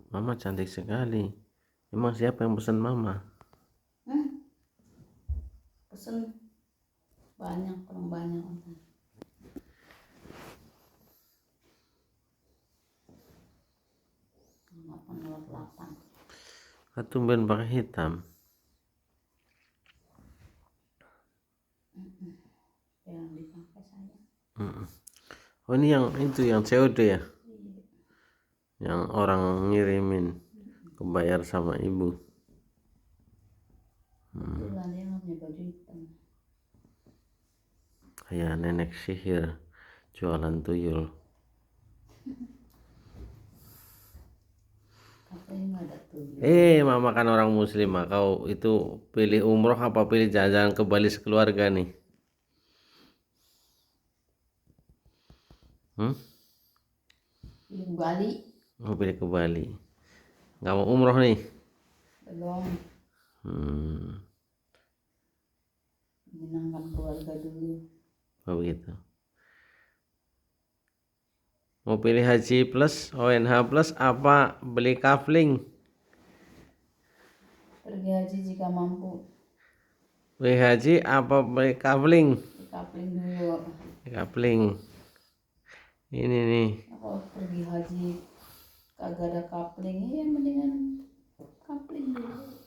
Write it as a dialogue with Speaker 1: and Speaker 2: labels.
Speaker 1: Mama cantik sekali. Emang siapa yang pesan Mama?
Speaker 2: Pesen banyak, kurang banyak. 808.
Speaker 1: Tumben pakai hitam.
Speaker 2: Yang dipakai saya.
Speaker 1: Oh ini yang itu yang COD ya?
Speaker 2: Iya.
Speaker 1: Yang orang ngirimin kebayar sama ibu.
Speaker 2: Itulah dia nggak punya baju hitam.
Speaker 1: Kayak nenek sihir jualan tuyul.
Speaker 2: Katanya nggak ada tuyul.
Speaker 1: Mama kan orang muslim, kau itu pilih umroh apa pilih jalan-jalan ke Bali sekeluarga nih?
Speaker 2: Di Bali.
Speaker 1: Mau pilih ke Bali. Nggak mau umroh nih?
Speaker 2: Belum. Menyenangkan keluarga dulu.
Speaker 1: Oh begitu. Mau pilih haji plus, ONH plus, apa beli kafling?
Speaker 2: Pergi haji jika mampu.
Speaker 1: Beli haji apa beli kafling?
Speaker 2: Kapling dulu.
Speaker 1: Kafling. Ini nih.
Speaker 2: Kalau pergi haji kagak ada kapling, ya mendingan kapling dulu.